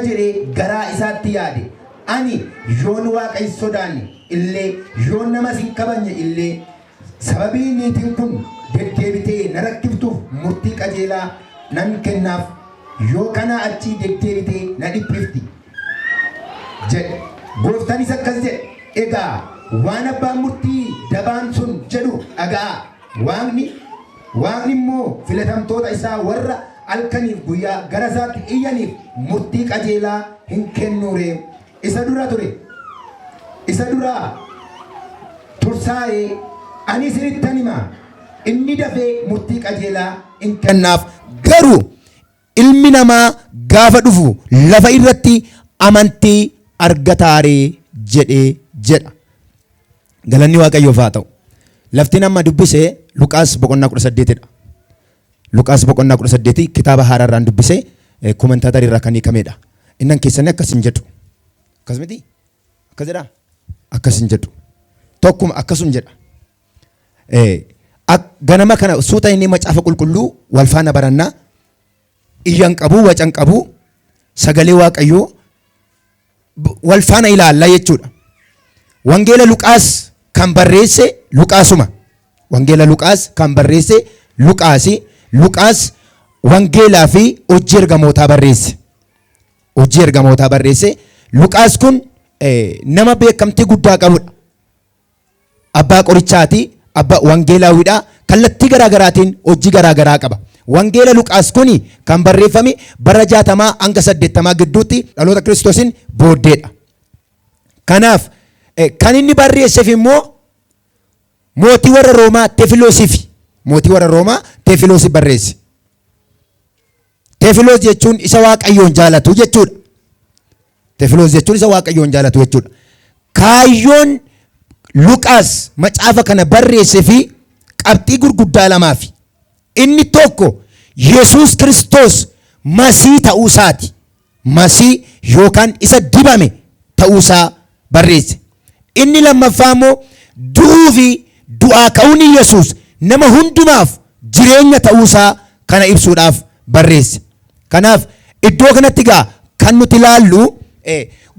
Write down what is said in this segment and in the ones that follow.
jedhee garaa isaatti yaade, Ani yoon Waaqa hin sodaanne illee, yoon namas hin kabajne illee, sababii niitiin kun deddeebitee na rakkiftuuf murtii qajeelaa nan kennaaf, yoo kanaa achii deddeebitee na dhiphifti jedhe. Gooftanis akkas jedhe, Egaa waan abbaan murtii dabaan sun jedhu dhaga'aa. Waaqni, Waaqni immoo filatamtoota isaa warra halkaniif guyyaa gara isaatti iyyaniif murtii qajeelaa hin kennuu ree? Isa dura ture, isa duraa tursaa ree? Ani isinittan hima, inni dafee murtii qajeelaa in kennaaf. Garuu Ilmi namaa gaafa dhufu lafa irratti amantii argataa ree jedhe jedha. Galanni Waaqayyoof haa ta'u. Laftiin amma dubbise Luqaas boqonnaa 18 dha. Luqaas boqonnaa 18 kitaaba haaraa irraan dubbise komentaatarii irraa kan hiikamedha. Innan keessanii akkas hin jedhu. Akkas miti? Akkas jedhaa? Akkas hin jedhu. Tokkuma akkasum jedha. Ganama kana suuta inni macaafa qulqulluu wal faana barannaa. Iyyan qabu, wacan qabu, sagalee Waaqayyoo wal faana ilaalla jechuudha. Wangeela Luqaas kan barreesse Luqaasuma. Wangeela Luqaas kan barreesse Luqaasi. Luqaas wangeelaa fi hojii ergamootaa barreesse. Hojii ergamootaa barreesse. Luqaas kun nama beekamtii guddaa qabudha. Abbaa qorichaati, abba wangeelaawidha. Kallattii garaa garaatiin hojii garaa garaa qaba. Wangeela Luqaas kuni kan barreeffame bara 60 hanga 80 gidduutti dhaloota Kiristoosin booddeedha. Kanaaf kan inni barreesseef immoo mootii warra Roomaa Tefiloosiif mootii warra Roomaa Tefiloosiif barreesse. Tefiloos jechuun isa Waaqayyoon jaalatu jechuudha. Tefiloos jechuun isa Waaqayyoon jaalatu jechuudha. Kaayyoon Luqaas macaafa kana barreesse fi qabxii gurguddaa lamaafi. Inni tokko Yesuus Kiristoos Masii ta'uu isaati. Masii yookaan isa dibame ta'uu isaa barreesse. Inni lammaffaa immoo du'uu fi du'aa ka'uun Yesuus nama hundumaaf jireenya ta'uu isaa kana ibsuudhaaf barreesse. Kanaaf iddoo kanatti egaa kan nuti ilaallu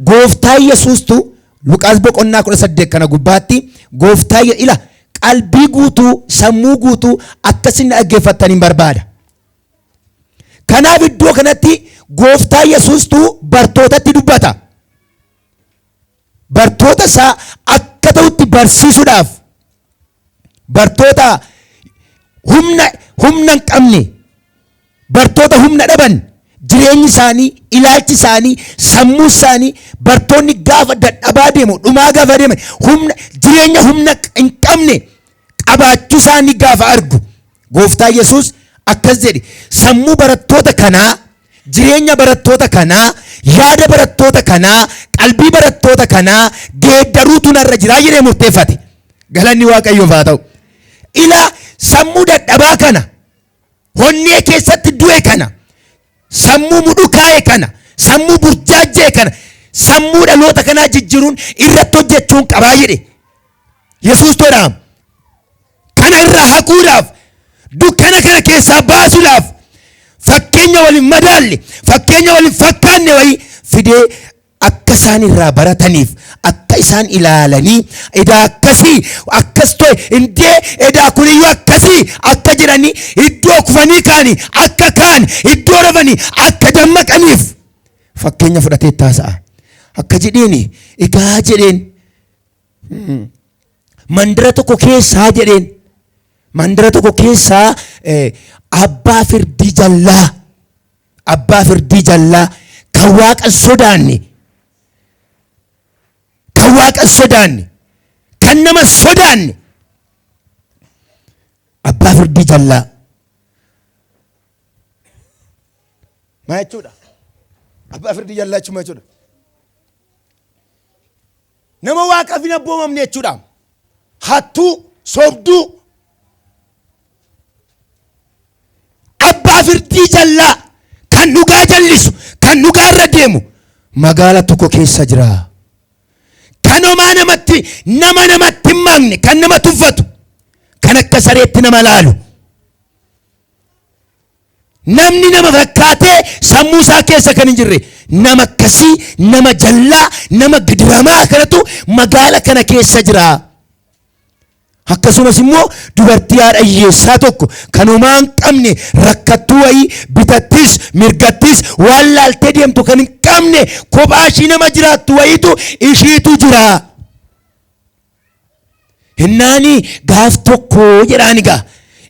gooftaa Yesuustu Luqaas boqonnaa 18 kana gubbaatti gooftaa ila qalbii guutuu sammuu guutuu akkasin dhaggeeffattan hin barbaada. Kanaaf iddoo kanatti gooftaa Yesuustu bartootatti dubbata. Bartoota isaa akka ta'utti barsiisuudhaaf bartoota humna humna hin qabne bartoota humna dhaban jireenyi isaanii ilaalchi isaanii sammuu isaanii bartoonni gaafa dadhabaa deemu dhumaa gaafa deeman humna jireenya humna hin qabne qabaachuu isaanii gaafa argu Gooftaa Yesuus akkas jedhe, sammuu barattoota kanaa, jireenya barattoota kanaa, yaada barattoota kanaa, qalbii barattoota kanaa geeddaruutu narra jira jedhee murteeffate. Galanni Waaqayyoof haa ta'u. Ilaa sammuu dadhabaa kana, honnee keessatti du'e kana, sammuu mudhukaa'e kana, sammuu burjaajja'e kana, sammuu dhaloota kanaa jijjiiruun irratti hojjechuun qabaa jedhe. Yesuus todhaam. Kana irraa haquudhaaf, dukkana kana keessaa baasuudhaaf fakkeenya wal hin madaalle, fakkeenya wal hin fakkaanne wayii fidee akka isaan irraa barataniif, akka isaan ilaalanii edaa akkasii akkas ta'e indee edaa kuniyyuu akkasii akka jedhanii iddoo kufanii ka'anii akka ka'an iddoo rafanii akka dammaqaniif fakkeenya fudhatee taasa'a. Akka jedheeni egaa jedheen Mandara tokko keessaa jedheen. Mandara tokko keessaa abbaa firdii jallaa abbaa firdii jallaa kan waaqa hin sodaanne kan waaqa hin sodaanne kan nama hin sodaanne abbaa firdii jallaa. Maa jechuudha? Abbaa firdii jallaa jechuun maa jechuudha? Nama Waaqaaf hin abboomamne jechuudha. Hattuu, sobduu, abbaa firdii jallaa, kan dhugaa jallisu, kan dhugaa irra deemu magaala tokko keessa jira. Kan homaa namatti nama namatti hin maaqne, kan nama tuffatu, kan akka sareetti nama laalu. Namni nama fakkaatee sammuu isaa keessa kan hin jirre nama akkasii, nama jallaa, nama gidiramaa kanatu magaala kana keessa jira. Akkasumas immoo dubartii haadha hiyyeessaa tokko kan homaa hin qabne, rakkattuu wayii, bitattis mirgattis waan laaltee deemtu kan hin qabne, kophaa ishii nama jiraattu wayiitu ishiitu jira. Hinnaani gaaf tokko jedhaan egaa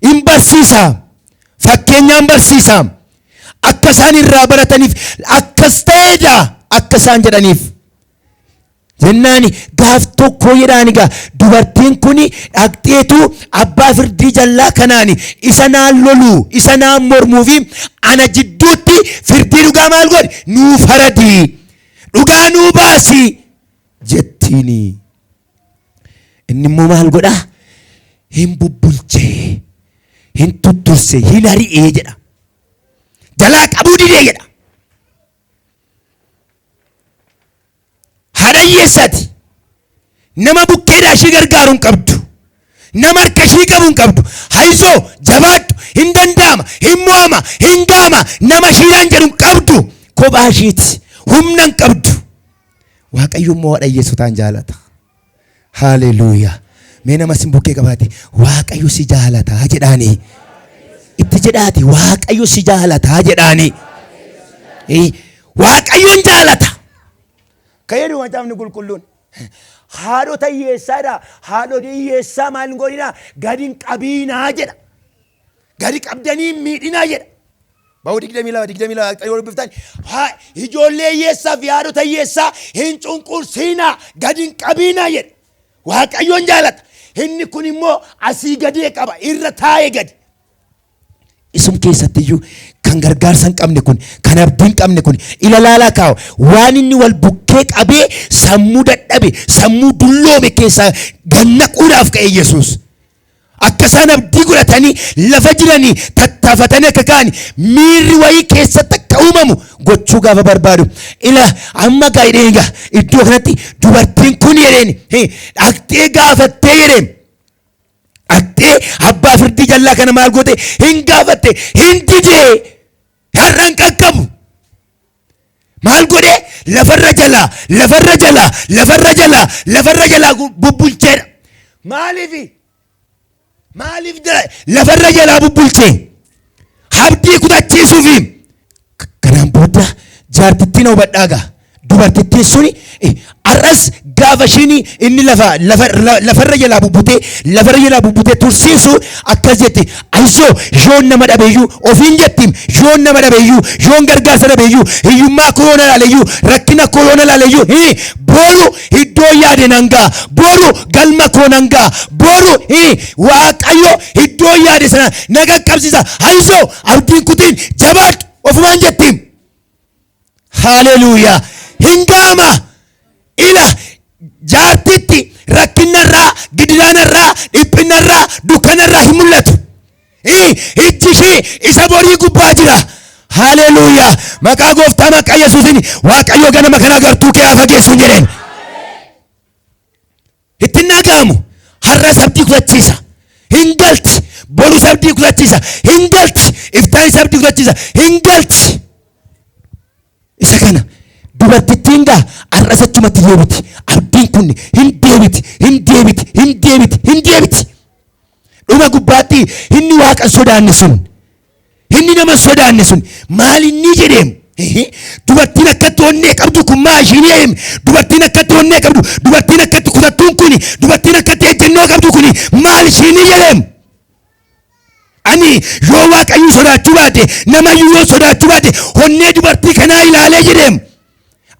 hin barsiisa. Fakkeenyaan barsiisa. Akka isaan irraa barataniif, akkas ta'eedha akka isaan jedhaniif. Jennaani gaaf tokko jedhaan egaa dubartiin kun dhaqxeetu abbaa firdii jallaa kanaan isa naan lolu, isa naan mormuu fi ana jidduutti firdii dhugaa maal godhi, nuu faradi, dhugaa nuu baasi jettiini. Inni immoo maal godhaa? Hin bubbulchee, hin tutturse, hin ari'ee jedha. Jalaa qabuu didee jedha. Haadha hiyyeessaati. Nama bukkeedhaa ishii gargaaru hin qabdu. Nama harka ishii qabu hin qabdu. Hayizoo, jabaadhu, hin danda'ama, hin mo'ama, hin ga'ama nama ishiidhaan jedhu hin qabdu. Kophaa ishiiti. Humna hin qabdu. Waaqayyo immoo haadha hiyyeessotaan jaalata. Haaleluuyaa. Mee nama sin bukkee qabaate, Waaqayyo si jaalata jedhaanii. Itti jedhaati, Waaqayyo si jaalata jedhaanii. Waaqayyoon jaalata. Kan jedhu macaafni qulqulluun. Haadhota hiyyeessaadha. Haadhota hiyyeessaa maal hin godhinaa? Gadi hin qabiinaa jedha. Gadi qabdanii hin miidhinaa jedha. Ba'uu 22 22 yoo dubbiftan, haa ijoollee hiyyeessaa fi haadhota hiyyeessaa hin cunqursiinaa, gadi hin qabiinaa jedha. Waaqayyoon jaalata. Inni kun immoo asii gadee qaba, irra taa'ee gadi. Isum keessatti iyyuu kan gargaarsa hin qabne kun, kan abdii hin qabne kun ila laalaa kaa'u. Waan inni wal bukkee qabee sammuu dadhabe, sammuu dulloome keessaa gannaquudhaaf ka'e Yesuus. Akka isaan abdii godhatanii lafa jiranii tattaafatanii akka ka'an, miirri wayii keessatti akka uumamu gochuu gaafa barbaadu. Ila amma gaa jedheen egaa iddoo kanatti dubartiin kun jedheen dhaqxee gaafattee jedheen. Dhaqxee abbaa firdii jallaa kana maal goote? Hin gaafatte, hin didee, har'a hin qaqqabu. Maal godhe? Lafarra jalaa, lafarra jalaa, lafarra jalaa, lafarra jalaa bubbulcheedha. Maaliif? Maaliif lafarra jalaa bubbulchee? Abdii kutachiisuufi. Kanaan booda jaartittiin, hubadhaa gaa. Dubartittiin suni har'as gaafa ishiin inni lafa lafa lafarra jalaa bubbutee, lafarra jalaa bubbutee tursiisu akkas jetti: "Ayizoo, yoon nama dhabeeyyuu," ofiin jettiin, "yoon nama dhabeeyyuu, yoon gargaarsa dhabeeyyuu, hiyyummaa koo yoon ilaaleyyuu, rakkina koo yoon ilaaleyyuu, boru iddoo yaade nan ga'a, boru galma koo nan ga'a, boru Waaqayyo iddoo yaade sana na qaqqabsiisa. Ayizoo, abdiin kutiin, jabaadhu," ofumaan jettiin. Haaleluuyaa. Hin ga'ama. Ila jaartitti rakkinarraa, gidiraanarraa, dhiphinarraa, dukkanarraa hin mul'atu. Ijji ishii isa borii gubbaa jira. Haaleluuyaa. Maqaa gooftaa, maqaa Yesuusiin, Waaqayyo ganama kana agartuu kee haa fageessu hin jedheen. Itti hin dhaga'amu. Har'as abdii kutachiisa. Hin galti. Borus abdii kutachiisa. Hin galti. Iftaanis abdii kutachiisa. Hin galti. Isa kana dubartittiin gaa har'as achumatti deebiti. Abdiin kun hin deebiti, hin deebiti, hin deebiti, hin deebiti. Dhuma gubbaatti inni Waaqa hin sodaanne sun, inni nama hin sodaanne sun maal inni jedheem? Dubartiin akkatti onnee qabdu kun maa ishiin jedheem? Dubartiin akkatti onnee qabdu, dubartiin akkatti kutattuun kun, dubartiin akkatti ejjennoo qabdu kun maal ishiin jedheem? Ani yoo Waaqayyo sodaachuu baate, namayyuu yoo sodaachuu baate, onnee dubartii kanaa ilaalee jedheem.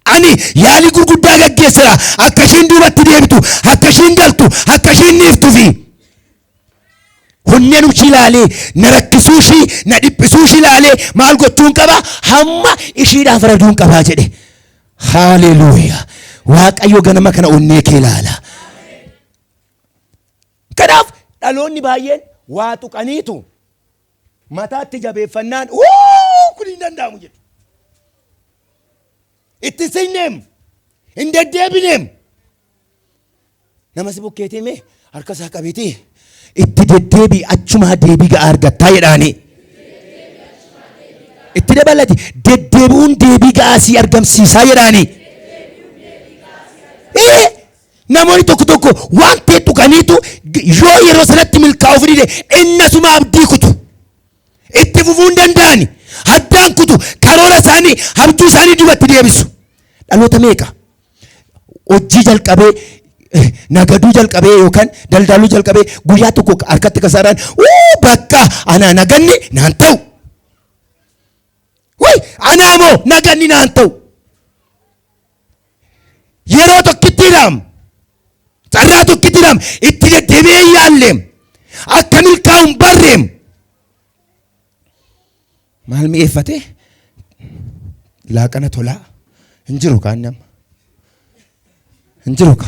Ani yaalii gurguddaa gaggeessera akka ishiin duubatti deebitu, akka ishiin galtu, akka ishiin dhiiftufi. Onneen ishii ilaalee, na rakkisuu ishii, na dhiphisuu ishii ilaalee, maal gochuun qaba? Hamma ishiidhaaf raduun qabaa jedhe. Haaleluuyaa. Waaqayyo ganama kana onnee kee ilaala. Kanaaf dhaloonni baay'een waa tuqaniitu mataatti jabeeffannaan, "Wuu, kun hin danda'amu" jedhu. Itti siqneem, hin deddeebineem. Nama si bukkeetii mee harka isaa qabeetii, "Itti deddeebii, achumaa deebii ga'aa argattaa" jedhaanii. Itti dabalati deddeebi'uun deebii ga'aa sii argamsiisaa jedhaani. Ee namoonni tokko tokko waan ta'e tuqaniitu yoo yeroo sanatti milkaa'uuf dide innasuma abdii kutu. Itti fufuu hin danda'ani. Haddaan kutu karoora isaanii abjuu isaanii duubatti deebisu. Dhaloota meeqa? Hojii jalqabee nagaduu jalqabee yookaan daldaluu jalqabee guyyaa tokko harkatti kasaaraan uu bakka anaa naganni naan ta'u. Wuy anaa moo naganni naan ta'u. Yeroo tokkittiidhaam carraa tokkittiidhaam itti deddeebi'ee yaalleem akka milkaa'u hin barreem. Maal mi'eeffate? Laaqana tolaa hin jiru kaan nama. Hin jiru ka.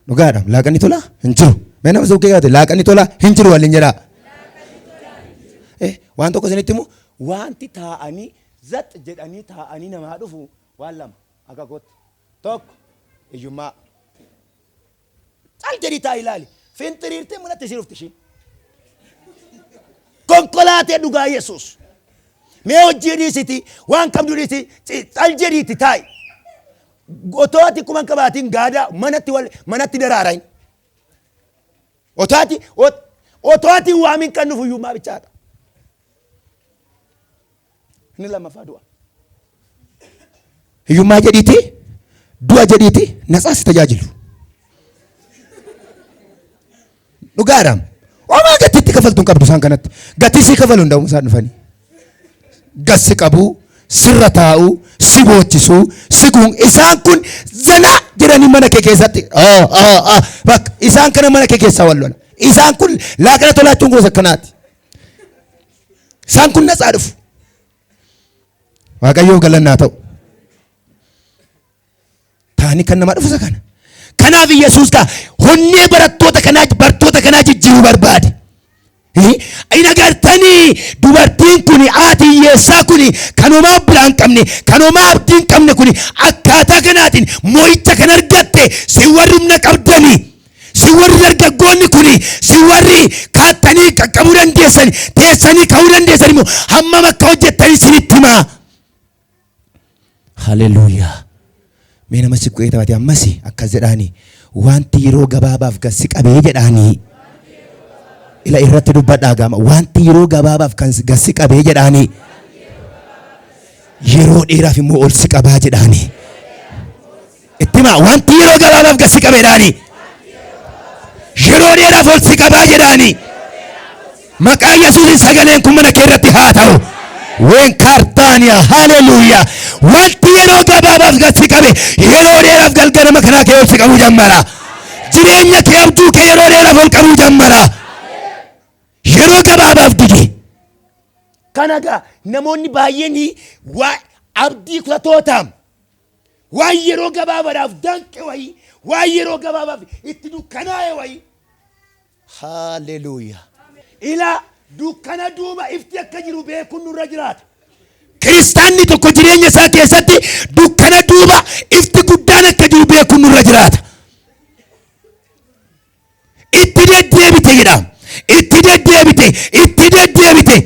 Dhugaadha. Laaqanni tolaa hin jiru. Mee nama suuqii gaate laaqanni tolaa hin jiru waliin jedhaa. Eh, waan tokko isinitti himu wanti taa'anii zax jedhanii taa'anii namaa dhufu waan lama akka kootti. Tokko hiyyummaa. Cal jedhii taa'ii ilaali. Finxiriirtee manatti ishee dhufti ishiin. Konkolaatee dhugaa Yesuus. Mee hojii dhiisiti waan qabdu dhiisi cal jedhiitti taa'i. Otoo ati kuma hin qabaatiin gaadaa manatti wal manatti daraarain. Otoo ati otoo ati hin waamin kan dhufu hiyyummaa bichaadha. Inni lammaffaa du'a. Hiyyummaa jedhiiti du'a jedhiiti natsaa si tajaajilu. Dhugaadha. Homaa gatii itti kafaltu hin qabdu isaan kanatti. Gatii si kafalu hin dha'u isaan dhufanii. Gassi qabu, sirra taa'u, si boochisuu, si kun isaan kun zanaa jedhanii mana kee keessatti bakka isaan kana mana kee keessaa wal lola. Isaan kun laaqana tolaachuun gosa akkanaati. Isaan kun natsaa dhufu. Waaqayyoof galannaa ta'u. Taanii kan nama dhufu isa kana. Kanaaf Yesuus kaa honnee barattoota kanaa bartoota kanaa jijjiiruu barbaade. In agartanii dubartiin kun haati hiyyeessaa kun kan homaa biraa hin qabne kan homaa abdii hin qabne kun akkaataa kanaatiin mo'icha kan argatte si warri humna qabdanii si warri dargaggoonni kun si warri kaattanii qaqqabuu dandeessan teessanii ka'uu dandeessan immoo hammam akka hojjettanii isinitti himaa. Haleluuyaa. Mee nama si qu'ee taate ammas akkas jedhaani wanti yeroo gabaabaaf gad si qabee jedhaanii. Ila irratti dubbadhaa gaama wanti yeroo gabaabaaf kan gad si qabee jedhaanii. Yeroo dheeraaf immoo ol si qabaa jedhaanii. Itti himaa wanti yeroo gabaabaaf gad si qabee jedhaanii. Yeroo dheeraaf ol si qabaa jedhaanii. Maqaa Yesuusin sagaleen kun mana kee irratti haa ta'u. Ween kaartaaniyaa haleluuyaa. Wanti yeroo gabaabaaf gad si qabe yeroo dheeraaf galgala kanaa kee ol si qabuu jammara. Jireenya kee abjuu kee yeroo dheeraaf ol qabuu jammara. Yeroo gabaabaaf dide. Kana gaa namoonni baay'een waa abdii kutatootaam. Waan yeroo gabaabaadhaaf danqe wayii, waan yeroo gabaabaaf itti dukkanaa'e wayii. Haleluuyaa. Ilaa dukkana duuba ifti akka jiru beekuun nurra jiraata. Kiristaanni tokko jireenya isaa keessatti dukkana duuba ifti guddaan akka jiru beekuun nurra jiraata. Itti deddeebite jedha. Itti deddeebite, itti deddeebite.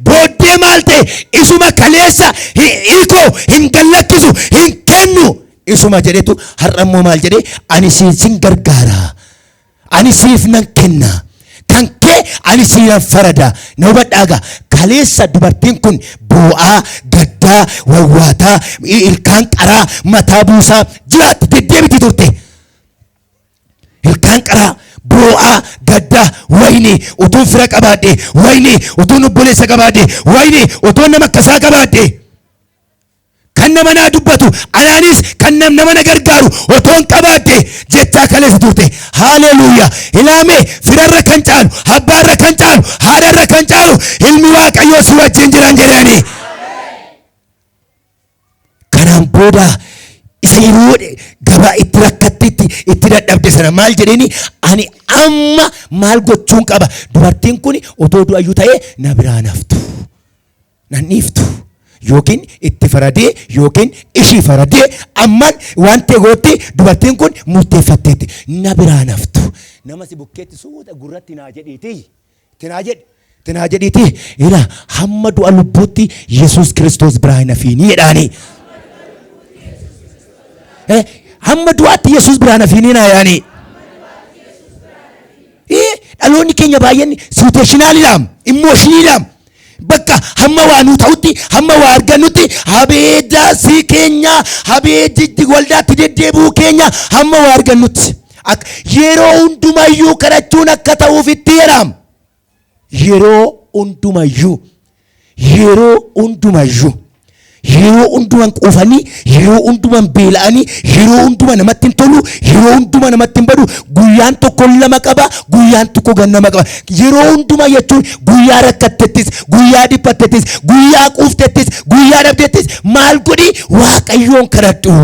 Booddee maal ta'e? Isuma kaleessa hiikoo hin gallakkisu, hin kennu. Isuma jedhetu har'a immoo maal jedhee ani siin gargaara. Ani siif nan kenna. Kan kee ani siinan farada. Na hubadhaa gaa. Kaleessa dubartiin kun boo'aa, gaddaa, wawwaataa, ilkaan qaraa, mataa buusaa jiraatti deddeebiti turte. Ilkaan qaraa, boo'aa, gaddaa, wayni utuun fira qabaadhe, wayni utuun obboleessa qabaadhe, wayni utuun nama akkasaa qabaadhe. Kan nama naa dubbatu anaanis kan nama na gargaaru otoon qabaadhe jechaa kaleessa turte. Haaleluuyaa. Ilaamee firarra kan caalu, abbaarra kan caalu, haadharra kan caalu ilmi Waaqayyoo si wajjin jiran jedhanii. Kanaan booda isa yeroo gabaa itti rakkattetti itti dadhabde sana maal jedheeni ani amma maal gochuun qaba dubartiin kun otoo du'ayyuu ta'ee na biraa naftu. Nan dhiiftu. Yookiin itti faradee yookiin ishii faradee amman waan ta'e gootti dubartiin kun murteeffatteetti na biraa naftu. Nama si bukkeetti suuta gurratti naa jedhiitii itti naa jedhi. Itti naa jedhiiti ila hamma du'a lubbuutti Yesuus Kiristoos biraa hin hafiinii jedhaani. Hamma du'aatti Yesuus biraa hin hafiinii naa yaani. Dhaloonni keenya baay'een situationaliidhaam, emotioniidhaam. Bakka hamma waa nuu ta'utti, hamma waa argannutti, habeeda si keenya, habeeddi waldaatti deddeebi'uu keenya hamma waa argannutti. Yeroo hundumayyuu kadhachuun akka ta'uufitti jedham. Yeroo hundumayyuu, yeroo hundumayyuu, yeroo hunduman quufanii, yeroo hunduman beela'anii, yeroo hunduma namatti hin tolu, yeroo hunduma namatti hin badu. Guyyaan tokko lama qaba, guyyaan tokko gannama qaba. Yeroo hunduma jechuun guyyaa rakkattettis, guyyaa dhiphattettis, guyyaa quuftettis, guyyaa dhabdettis maal godhi? Waaqayyoon kadhadhu.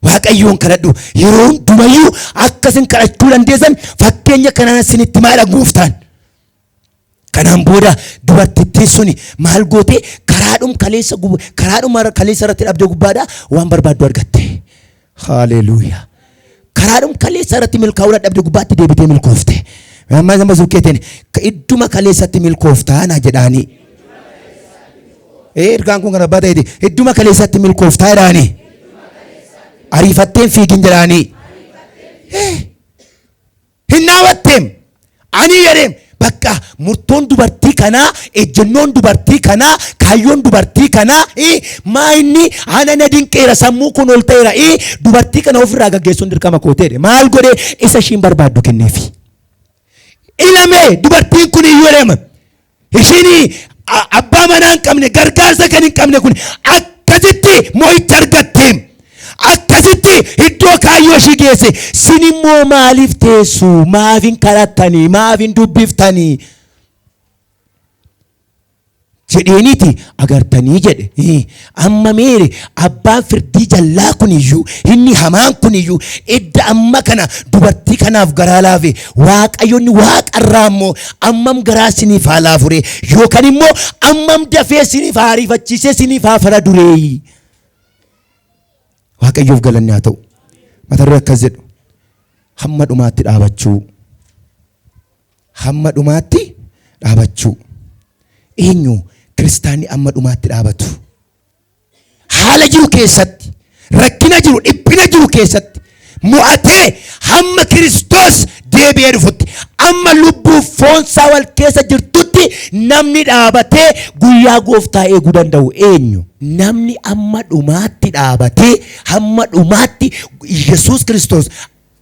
Waaqayyoon kadhadhu. Yeroo hundumayyuu akkasin kadhachuu dandeessan fakkeenya kanaan isinitti maadha gooftaan. Kanaan booda dubartittiin suni maal goote? Karaadhum kaleessa irratti dhabde gubbaadha waan barbaaddu argatte. Haaleluuyaa. Karaadhum kaleessa irratti milkaa'uu dadhabde gubbaatti deebitee milkoofte. Amma nama sukkeeteen idduma kaleessatti milkooftaa naa jedhaanii. Ergaan kun kan abbaa ta'eeti. Idduma kaleessatti milkooftaa jedhaanii. Ariifatteen fiigin jedhaanii. Hin dhaabatteem. Ani jedheem bakka murtoon dubartii kanaa, ejjennoon dubartii kanaa, kaayyoon dubartii kanaa maa inni ana na dinqeera, sammuu kun ol ta'eera, dubartii kana ofirraa gaggeessuun dirqama koo ta'edha. Maal godhee? Isa ishiin barbaaddu kenneefi. Ilamee dubartiin kun iyyuu jedhama. Ishiin abbaa manaa hin qabne, gargaarsa kan hin qabne kun akkasitti mo'icha argatteem. Akkasitti iddoo kaayyoo ishii geesse. Sin immoo maaliif teessu? Maaf hin kadhattanii? Maaf hin dubbiftanii? Jedheeniiti agartanii jedhe. Amma meere abbaan firdii jallaa kuniyyuu, inni hamaan kuniyyuu edda amma kana dubartii kanaaf garaa laafe, Waaqayyoonni waaqarraa immoo ammam garaa isiniif haa laafure, yookaan immoo ammam dafee isiniif haa ariifachiisee isiniif haa fara dureeyi. Waaqayyoof galanni haa ta'u. Mata duree akkas jedhu: hamma dhumaatti dhaabachuu. Hamma dhumaatti dhaabachuu. Eenyu kiristaanni amma dhumaatti dhaabatu? Haala jiru keessatti, rakkina jiru, dhiphina jiru keessatti mo'atee hamma Kiristoos deebi'ee dhufutti, amma lubbuu foonsaa wal keessa jirtutti namni dhaabatee guyyaa gooftaa eeguu danda'u eenyu? Namni amma dhumaatti dhaabatee hamma dhumaatti Yesuus Kiristoos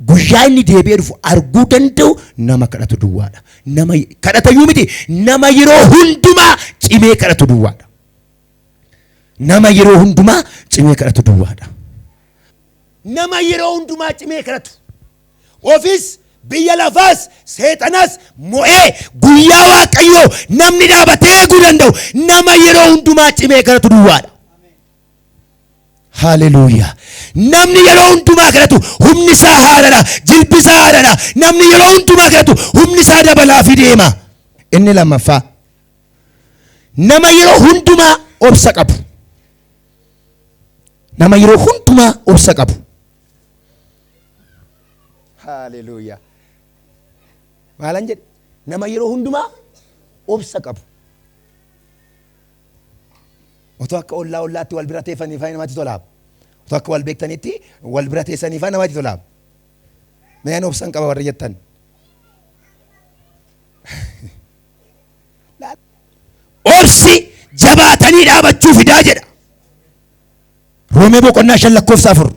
guyyaa inni deebi'ee dhufu arguu danda'u nama kadhatu duwwaadha. Nama kadhatayyuu miti, nama yeroo hundumaa cimee kadhatu duwwaadha. Nama yeroo hundumaa cimee kadhatu duwwaadha. Nama yeroo hundumaa cimee kadhatu. Ofis, biyya lafaas, seexanas mo'ee guyyaa Waaqayyoo namni dhaabatee eeguu danda'u nama yeroo hundumaa cimee kadhatu duwwaadha. Haleluuyaa. Namni yeroo hundumaa kadhatu humni isaa haaraadha. Jilbi isaa haaraadha. Namni yeroo hundumaa kadhatu humni isaa dabalaa fi deema. Inni lammaffaa nama yeroo hundumaa obsa qabu. Nama yeroo hundumaa obsa qabu. Haleluuyaa. Maalan jedhe? Nama yeroo hundumaa obsa qabu. Otoo akka ollaa ollaatti wal bira teeffanii faa namatti tolaa. Otoo akka wal beektanitti wal bira teessanii faa namatti tolaa. Mee ani obsan qaba warri jettan. Obsi jabaatanii dhaabachuu fidaa jedha. Roomee boqonnaa 5 lakkoofsa 4.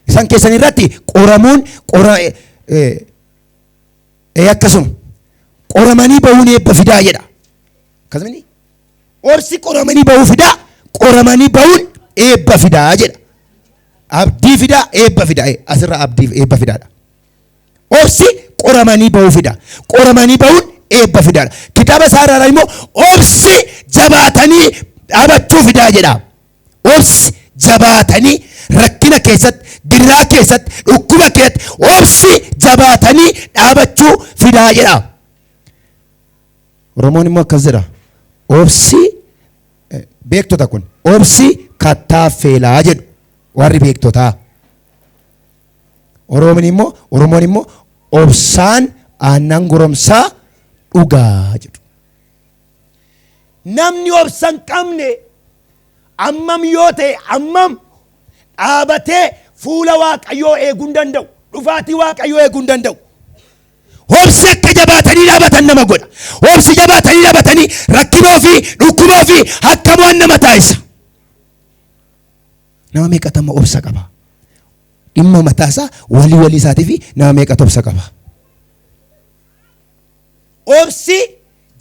Isaan keessan irratti qoramuun qora akkasuma qoramanii bahuun eebba fidaa jedha. Akkasumni obsi qoramanii bahuu fidaa, qoramanii bahuun eebba fidaa jedha. Abdii fidaa, eebba fidaa, asirra abdii eebba fidaadha. Obsi qoramanii bahuu fida. Qoramanii bahuun eebba fidaadha. Kitaaba isaa irraa immoo obsi jabaatanii dhaabachuu fidaa jedha. Obsi jabaatanii rakkina keessatti, gidiraa keessatti, dhukkuba keessatti obsi jabaatanii dhaabachuu fidaa jedha. Oromoon immoo akkas jedha. Obsi beektota kun obsi kattaa feelaa jedhu warri beektotaa. Oromoon immoo obsaan aannan goromsaa Dhugaa jedhu. Namni obsa hin qabne ammam yoo ta'e ammam dhaabatee fuula Waaqayyoo eeguu hin danda'u. Dhufaatii Waaqayyoo eeguu hin danda'u. Obsi akka jabaatanii dhaabatan nama godha. Obsi jabaatanii dhaabatanii rakkinoo fi dhukkuboo fi akka mo'an nama taasisa. Nama meeqatu amma obsa qaba? Dhimma mataasaa walii walii isaatii fi nama meeqatu obsa qaba? Obsi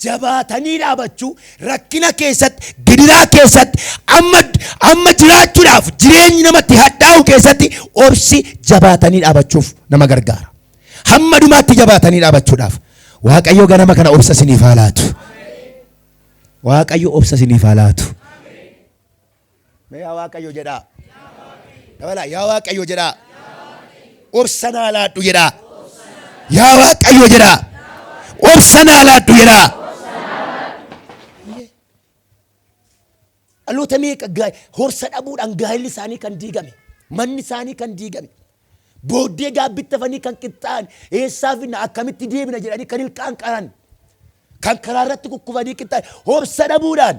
jabaatanii dhaabachuu rakkina keessatti, gidiraa keessatti, amma amma jiraachuudhaaf jireenyi namatti hadhaa'u keessatti obsi jabaatanii dhaabachuuf nama gargaara. Hamma dhumaatti jabaatanii dhaabachuudhaaf. Waaqayyo ganama kana obsa isiniif haa laatu. Waaqayyo obsa isiniif haa laatu. Mee yaa Waaqayyo jedhaa. Dabalaa yaa Waaqayyo jedhaa. Obsa naa laadhu jedhaa. Yaa Waaqayyo jedhaa. Obsa naa laadhu jedhaa. Dhaloota meeqa horsa dhabuudhaan gaa'elli isaanii kan diigame, manni isaanii kan diigame, booddee gaabbitti hafanii kan qixxaa'an, eessaa finna akkamitti deebina jedhanii kan ilkaan qaran, kan karaa irratti kukkufanii qixxaa'an, obsa dhabuudhaan.